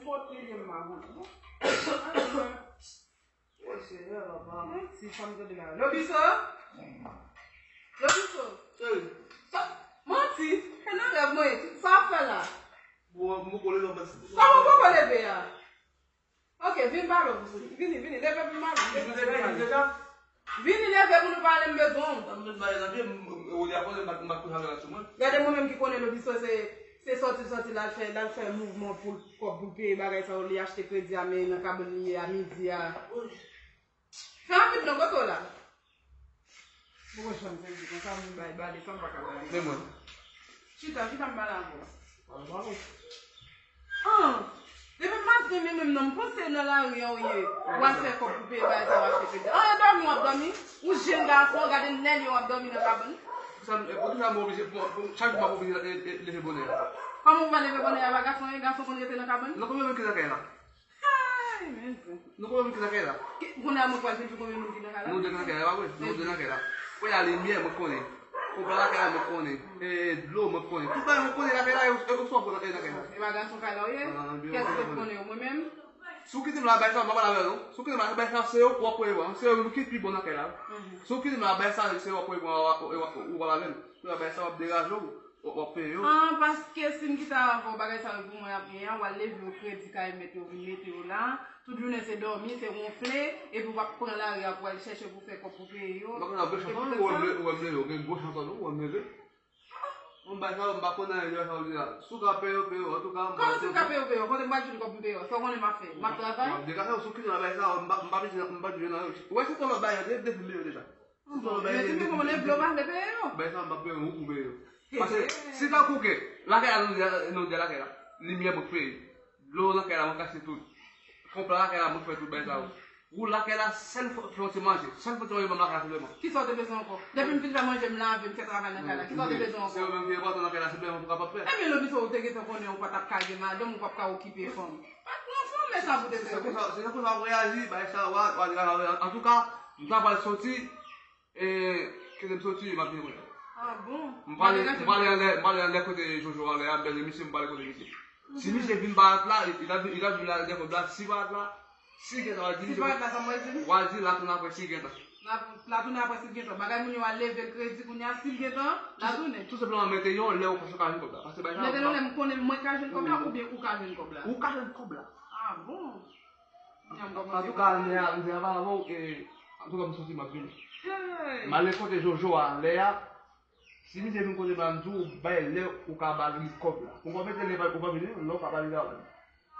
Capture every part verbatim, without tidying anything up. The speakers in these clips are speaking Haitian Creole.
Fòt li ye m pa konn. Woy, Senyè, papa. Ti fanm tande la. Lobiso? Lobiso? Cheri. Sa, manti. E nan rèv mwen ye. Sa w ap fè la? Bon, m poko leve, mwen. Kòman w poko leve a? Ok, vin pale w. Vini, vini. Leve pou m pale. Vini, vini, vini deja. Vini leve pou nou pale, m bezwen w. Sa m bezwen pale nan pye, m, m, ou li a konnen, m pa, m pa kouche avè l sou mwen. Gade mwen menm ki konnen Lobiso se, se sòti, sòti, l al fè, l al fè mouvman pou l, kòb pou l peye bagay sa yo, li achte kredi a, men nan kabann li ye a midi a. Fè rapid non, kote w la? Bon, mwen janm sezi konsa, moun bay bale, sa m pa ka bay. Men mwen. Chita, chita m pale avè w. Pale, pale. Ah, depi maten, men menm non, m panse nan lari a w ye. W al fè kòb pou peye bagay sa, w achte kredi. Ah, e dòmi w ap dòmi? Ou jenn gason, gade nèg yo w ap dòmi nan kabann. Sa, e, poukisa m oblije, pou, pou, chak jou m ap oblije, e, e, leve bonè a? Kòman ou va leve bonè a? E pa gason, e gason konn rete nan kabann? Non, konbyen moun ki nan kay la? Ay, men. Nou konbyen moun ki nan kay la? Ki, kounye a mwen pral vin pou konbyen moun ki nan kay la? Nou de nan kay la, pa vre? Nou de nan kay la. Kounye a limyè, mwen konnen. Konpè lakay la, mwen konnen. E, dlo, mwen konnen. Tout bagay mwen konnen lakay la, e, e, ou sòt nan, e, nan kay la. E pa gason kay la ou ye? Kès ki te konnen yo, mwen menm? Si w kite m la, bay sa, m pa pale avè w, non. Si w kite m la, bay sa, se yo w ap premye bwa. Se yo menm ki pi bon nan kay la. Si w kite m la, bay sa, se yo w ap premye bwa, w, w, w, w pale avè m. Si w la bay sa, w ap deraje w, w, w ap peye yo. Ah, paske si m kite avè w, bagay sa yo pou mwen ap genyen an, w al leve yo kredi kay mèt yo vin mete yo la. Tout jounen se dòmi, se wonfle, epi w ap pran lari a pou al chèche pou fè kòb pou peye yo. M pa konn nan gwo chans an, ou wè m leve, ou wè m leve, ou gen gwo chans an, non, ou wè m leve. Mwen bay sa yo, m pa konn anyen de sa yo di la. Si w ka peye yo, peye yo. Antouka, m pa... Kòman si m ka peye yo, peye yo? Kote m pral jwenn kòb m peye yo? Sa w konnen m ap fè? M ap travay? M ap dekache yo, si w kite nan bay sa yo, m pa, m pa bezwen, m pa bezwen nan yo. Ou wè se tòlò bay yo, depi m peye yo deja. Se tòlò bay yo, depi m peye yo. Bay sa, m pa peye yo, ou pou peye yo. Paske si tankou ke lakay la, nou di, nou di lakay la, limyè mwen k peye. Dlo nan kay la, mwen k achte tout. Konpè lakay la, mwen k fè tout bay sa yo. Ou lakay la, sèl fò, fè yon ti manje. Sèl fò ti manje ban m lakay la, se lè mwen. Kisa w te bezwen ankò? Depi m fin fè manje, m lave, m fè travay nan kay la. Kisa w te bezwen ankò? Se yo menm ki enpòtan nan kay la, se lè mwen pou kapab fè. Ebyen, Lobiso, ou te gentan konnen ou pa t ap ka gen madanm, ou p ap ka okipe fanm. Pa t nan fanm, men sa pou te fè. Se konsa, se konsa w reyaji, bay sa, w a, w a degaje avè. Antouka, m ta pral soti, E, kote m soti, m ap vini kounye a. Ah bon? M prale, m prale anlè, m prale anlè kote Jojo anlè a, m pèdi misye, m prale kote misye. Si misye vin parèt la, li, li ta vin, li ta vin la, lè kòb la, si parèt la, si gentan, w a di, si parèt la, sa m wè di? W a di, l a tounen apre si gentan. L a, l a tounen apre si gentan. Bagay moun yo al leve l kredi kounye a, si l gentan, l a tounen. Tou senpleman, mete yon lè ou panse w ka jwenn kòb la. Paske bagay sa, mete yon lè m konnen mwen ka jwenn kòb la, oubyen ou ka jwenn kòb la? Ou ka jwenn kòb la. Ah bon? Antouka, m te ap pale avè w, e, antouka, m soti, m ap vini. M ale kote Jojo a, lè a, si misye vin kote m la, m di w, bay lè ou ka ba li kòb la. Ou pa mete lè ou pa vini, lè ou ka ba li la.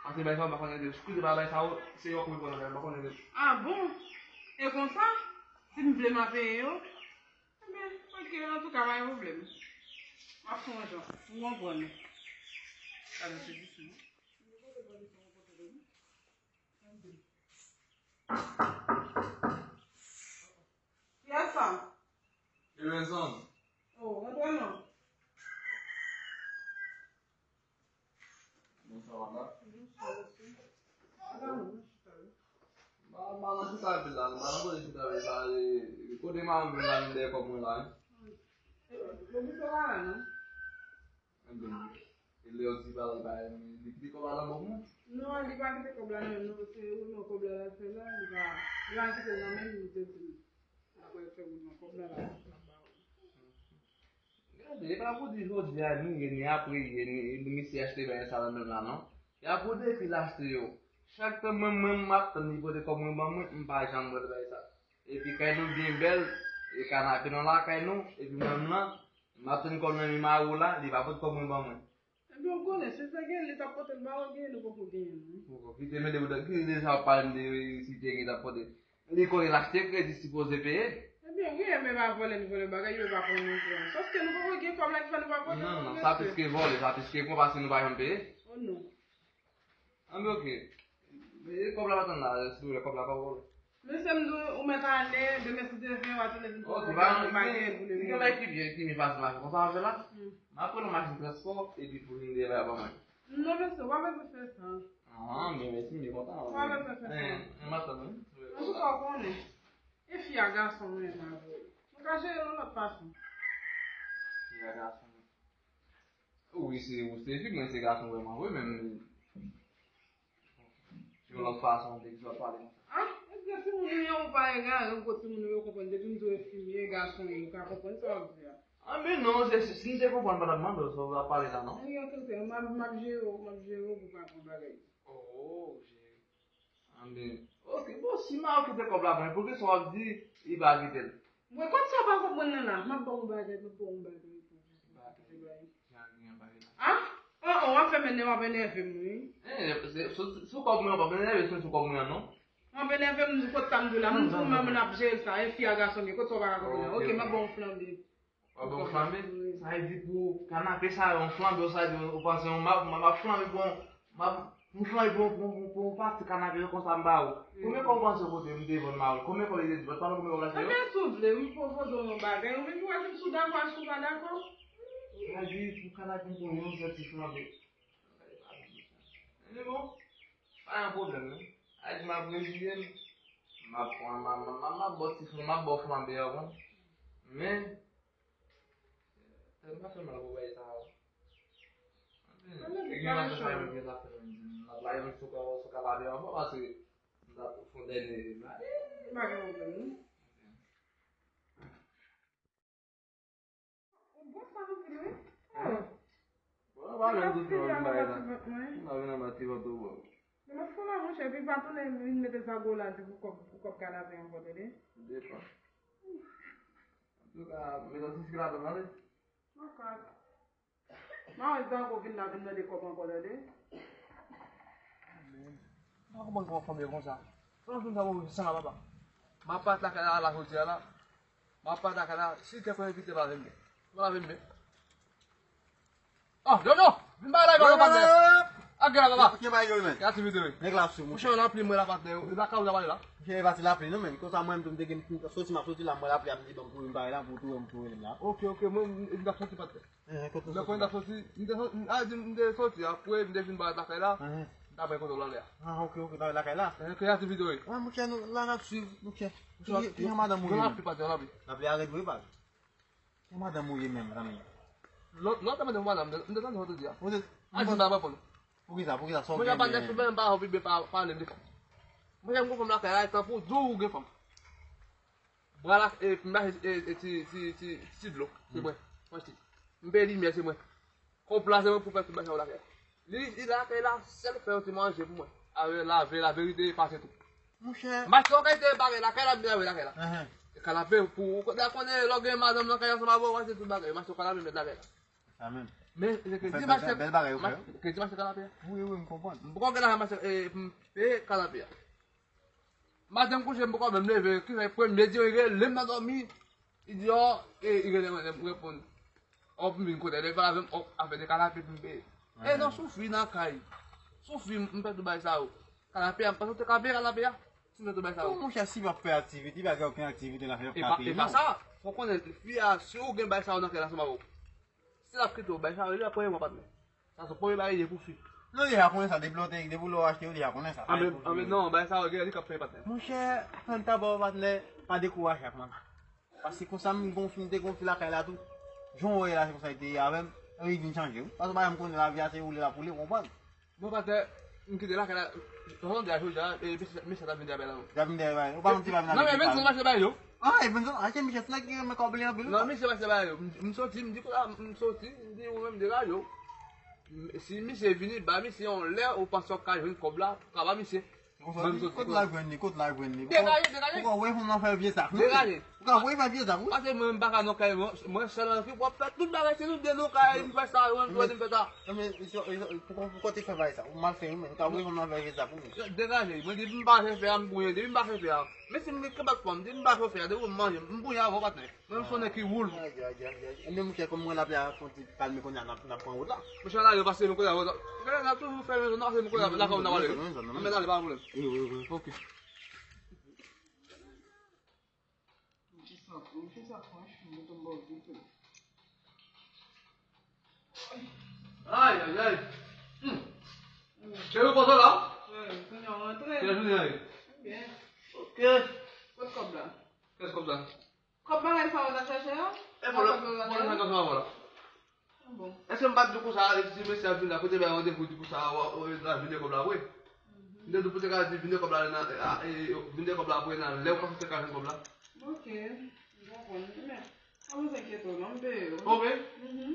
Paske bay sa, m pa konnen de. Eskize m, bay sa, se yo k mete nan kay la, m pa konnen de. Ah bon? E konsa? Si m vle, m a peye yo? Ebyen, ok, antouka, pa gen pwoblèm. M ap fè yon jan. Ou konprann. Alò, se doucement. Kiyès sa? Evenson. Oh, antre non. Bonswa, madam. Bonswa, mesye. Madam, nou chita, wi. M pa, m pa nan chita anpil la, non. M pa nan kote chita anpil la, e, kote m ap vin la, m dèyè kòb mwen la, wi. Lobiso pa la, non. Ebyen, e lè yo di pa, li pa, li kite kòb la nan bòk mwen? Non, li pa kite kòb la nan, non, se ou nan kòb la, l al fè la, li pa, li pa kite l nan men m, li te di m. L ap al fè moun nan kòb la, l ap, l ap ba ou. Gade, e pa pou di jodi a, ni ye, ni apre ye, ni, ni misye achte bagay sa nan men m la, non. Y ap rode epi l achte yo. Chak tan mwen, mwen, m ap tann li pote kòb mwen ban mwen, m pa janm wè l bay sa. Epi kay nou byen bèl, e kanape nan lakay nou, epi mwen, m nan, m ap tann kòb nan men mari w la, li pa pot kòb mwen ban mwen. Ebyen, ou konnen, si l te gen, li t ap pote l ba ou, gen, nou poko genyen, non. Poko, ki te mete pou ki deja w ap pale m de si te gen, t ap pote. Li konnen l achte kredi, sipoze peye. Ebyen, wi, men pa vòlè, li vòlè bagay, yo pa pran non pran. Sòf ke nou poko gen kòb la ki fè nou pa pote. Non, non, sa plis ke vòlè, sa plis ke pran paske nou pa janm peye. Oh non. Anben, ok. E kòb la pa tann la, silvouplè, kòb la pa vòlè. Mesye, m di w, ou mèt ale, demen si Dye vle, w a tounen vin pran kòb la, nou pa gen pou nou. Gen bagay ki byen, ki byen pase mache konsa avè la. M ap pran yon machin transpò, epi pou vin dèyè la ban mwen. Non, mesye, w pa bezwen fè sa. Ah, men mèsi, m byen kontan. W pa bezwen fè sa. Eh, eh, m ap tann, wi. Antouka, w konnen. E fi a gason, mwen, m avè w. Nou ka jere l yon lòt fason. Fi a gason. Wi, se, ou se fi, mwen se gason vrèman vre, men m, Yon fason de egzanp pale. Ah, èske timoun yo pa egare, ou konn timoun yo konprann, depi m di w enfimye, gason yo ka konprann sa w ap di a. Ah, men non, se, si, si m te konprann pandan m mande w sa w ap pale la, non? Wi, an tout ka, m ap, m ap jere w, m ap jere w pou pa pran bagay. Oh, jere. Ah, men, ok, bon, si m a kite kòb la, men poukisa w ap di li pa kite l? Mwen, kòm sa w pa konprann nan la, m ap ba w yon bagay, m ap ba w yon bagay pou ou. Bagay. Jan gen yon bagay la. Ah? Oh, oh, w ap fè m ènè-, w ap enève m, wi. Eh, se, se, sou kòb mwen, w ap enève, se sou kòb mwen an, non? W ap enève m, kote sa m di w la, m di w menm, n ap jere sa, e fi a gason m ye, kote sa w pa ka konprann? Ok, ok, m ap ba w yon flanbe. W ap ba w flanbe? Wi. Sa vle di pou kanape sa, yon flanbe, sa vle di ou panse yon m ap, m ap flanbe pou yon, m ap, m flanbe pou, pou, pou, pou yon pati kanape yo konsa m ba ou. Wi. Konbyen kòb ou panse w kote m te vann mari? Konbyen kòb li te di? Ou pa konn konbyen kòb l achte yo? Ebyen, si w vle, m pwopoze w yon bagay. Ou menm pou wè si w dakò, si w pa dakò. Sa vle di pou kanape m pou yon sèl ti flanbe. Men bon, pa yon pwoblèm, non. Sa vle di m ap reziye m. M ap, m ap, m ap, m ap, m ap ba w ti flan-, m ap ba w flanbe a, bon. Men, Sa pa fè mal pou bay sa yo. Anben, gen yon afè sa yo, men sa fè m di m ap lage m sou ka, sou ka pale anvan, paske m t ap fon dènye bagay. Pa gen pwoblèm, non. Ou bon sa anpil, wi. Oh. Bon, pa gen tout moun bay la. M pa vin anba ti vant ou, bro. Demen fò la, monchè, epi pa tounen vin mete zago la di pou kòb, pou kòb kanape ankò, tande? Depan. Antouka, mete yon ti sik ladan, tande? Antouka. M a wè zago vin la, vin mande kòb ankò, tande? M pa konprann kòman fanm yo konsa. Fanm sa pou san la, papa. M ap pati lakay la, la jodi a la. M ap pati lakay la. Si te konn envite, pa vin byen. Pa vin byen. Oh, Jojo! Vin ba la, papa. Ak la, papa. Ki bay yo, men? Ki aktivite, wi? Nèg la sou mwen. Monchè, lapli, mwen la, patnè. E pa ka ou ta pale la? Monchè, e pa ti lapli, non, men. Konsa, mwen, m te gen soti, m ap soti la, mwen lapli ap di, ban m kouri, m pare la, pou touye m, touye m la. Ok, ok, mwen, m, m t ap soti, patnè. Lè mwen t ap soti, m te soti, a, di m te soti, apre m te vin ba lakay la, m t ap bay kontwòl lakay la. Ah, ok, ok, lakay la. Eh, ki aktivite, wi? Wi, monchè, nou la n ap swiv, monchè. Ki, ki jan madanm ou ye menm? Lapli, patnè, lapli. Lapli a rèd vre, pa. Ki jan madanm ou ye menm, zanmi? Lòt, lòt madanm, madanm, m te tande sa w te di a. A, di m pa reponn. Poukisa, poukisa, sa w gen? Mwen, patnè, sou byen, m pa anvi byen pa pale de fanm. Mwen, m gon fanm lakay la, e tankou di w ou gen fanm. Bra la, e, m ba, e, e, ti, ti, ti, ti dlo, se mwen. Mwen ti. M peye limyè, se mwen. Kòb la, se mwen pou fè tout bagay sa yo lakay la. Li, li lakay la, sèl fè yon ti manje pou mwen. Avè lave, laverite, pase tou. Monchè. M achte yon kalite bagay lakay la, m lave lakay la. Enhen. E kanape, pou, ou konnen, konnen, lè w gen madanm nan kay ansanm avè w, w achte tout bagay. M achte yon kanape, m met lakay la. Sa menm. Men, se kredi m achte, bèl bagay ou fè. Kredi m achte kanape a. Wi, wi, m konprann. M poko gen lajan m achte, e, m peye kanape a. Maten m kouche, m poko menm leve. Ki fè premye di, li rele m nan dòmi. Li di, oh, e, li rele mwen, m reponn. Oh, pou m vin kote, lè l pale avè m, oh, afè de kanape pou m peye. E non, soufri nan kay. Soufri, m, m fè tout bagay sa yo. Kanape a, m panse w te ka peye kanape a. Si m fè tout bagay sa yo. Monchè, si w ap fè aktivite, pa gen okenn aktivite la fè. E pa, e pa sa. Fò konnen, fi a, si w gen bagay sa yo nan kay la, se pa bon. Si l ap kite w bay sa, li ap premye mwa, patnè. Sa se premye bagay li ye pou fi. Non, li deja konnen sa, depi lè w te, depi lè w achte yo, li deja konnen sa. Anben, anben, non, bagay sa yo, gen li k ap fè, patnè. Monchè, frè m ta ba w, patnè, pa dekouraje ak mwen. Paske konsa, m gon fi, m te gon fi lakay la tou. Jan w wè la, se konsa li te ye avè m. Li vin chanje, wi. Paske w pa janm konnen lavi a, se woule l ap woule, w konprann? Bon, patnè, m kite lakay la, tonton de a jodi a, e, mesye, mesye t ap vin travay la, non. T ap vin travay. Ou pa konn ti pa vin avè ti pa. Non, men Evenson m achte bay yo. Ah, Evenson, achte misye, se nèg ki renmen kòb li anpil. Non, misye m achte bay yo. M, m soti, m di, kote m soti, m di, ou menm degaje w. M, si misye vini, ba misye yon lè, ou panse w ka jwenn kòb la, ou ka ba misye. Mwen m soti. Kot la jwenn li, kot la jwenn li? Degaje, degaje. Ou ka voye fanm nan fè vye zak, non? Degaje. Ou ka voye fè vye zak, wi. Pase mwen m pa ka nan kay mwen, mwen sèl ann fi, w ap fè tout bagay, se nou de nou kay, m fè sa, mwen m fè sa. Non, men, misye, misye, pou, pou kote fè bagay sa, ou mal fè, wi, men, ou ka voye fanm nan fè vye zak, wi, men. Degaje, mwen di m pa fè fè a, m bouyen, depi m pa fè fè a. Men si m gen kebak fanm, di m pa fè fè a, depi m manje, m bouyen avè w, patnè. Mwen m sonnen ki woul. Ay, ay, ay, ay. Ebyen, monchè, kòm mwen la pli a fon ti kalme kounye a, n ap, n ap pran wout la. Monchè, n ale pase nou kounye a, wout la. Monchè, n ap toujou fè rezon, n ap pase nou kounye a, lakay ou n ap ale. Anben, n ale, pa pwoblèm. Wi, wi, wi, ok. Monchè, sa franch, monchè, sa franch, mwen tonbe vit. Ay, ay, ay. Hmm. Cheri, ou kontan la? Wi, kounye a w rantre. Kiyès ou ye? Byen. Ok. Kot kòb la? Kiyès kòb la? Kòb bagay sa w ta chache a? E bon, lè, bon, lè, lè, lè. Ah bon. Èske m pa t di w konsa, si mesye ap vin la, kote bay randevou di konsa, w, w, w, l ap vin kòb la vre? Mhm. Vin de, pou te ka di, vin de kòb la nan, a, e, vin de kòb la apre nan lè ou pa fè ka jwenn kòb la. Ok, m konprann. Men, pa bezwen enkyete w non, m peye yo. Ok. Mhm.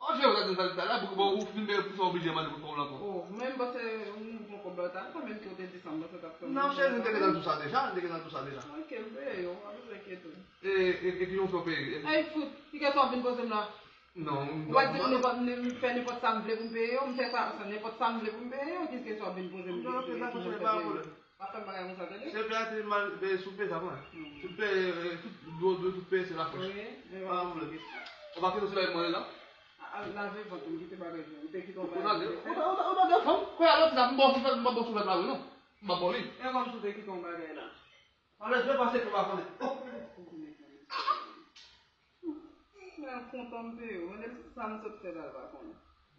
Oh, cheri, ou ta di sa, sa la, pou, pou, ou fin peye pou sa, oblije mande pou kòb la ankò. Oh, men m panse ou bon kòb la, ta, sa menm si w te di sa, m panse w t ap fè m. Non, cheri, nou te gentan di sa deja, nou te gentan di sa deja. Ok, m peye yo, pa bezwen enkyete w. E, e, e ki jan w fè w peye? Ey, fout, ki kesyon w ap vin poze m la? Non, m Ou pa di m nenpòt, m fè nenpòt sa m vle pou m peye yo, m fè sa, sa nenpòt sa m vle pou m peye yo, ki kesyon w ap vin poze m? Non, ok, dakò, cheri, pa gen pwoblèm. Pa fè m bagay konsa, tande? Cheri, peye a te mal, peye sou peye sa, mwen. Hmm. Tout peye, tout dlo, dlo, tout peye, se la fòs. Wi, men pa gen pwoblèm. Ou pa kite w sou la mwen la? A, a, lave vant ou, m kite bagay yo. Ou te kite yon bagay. Ou ta, ou ta, ou ta, ou ta de fanm? Kounya lòt la, m ba w sou vant, m ba w sou vant la, wi, non. M pa ba w li. E kòmsi w te kite yon bagay la. Alèz, mwen pase pou pa konnen. Oh! Mwen kontan m peye w. Mwen menm sa m sot fè la, l pa konnen.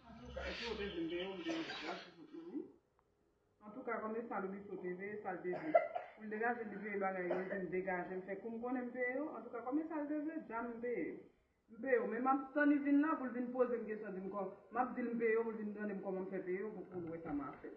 Antouka, si w te di m peye w, m te di w. Antouka, kòm e sa Loubiso te veye, sa l te di. Pou l degaje, li veye bagay yo, li di m degaje, m fè kou m konnen m peye yo. Antouka, kòm e sa l te vle, dja m peye yo. M peye w, men m ap tann li vin la pou l vin poze m kesyon, di m kò-, m ap di l m peye w, pou l vin mande m kòman m fè peye w, pou, pou l wè sa m a fè.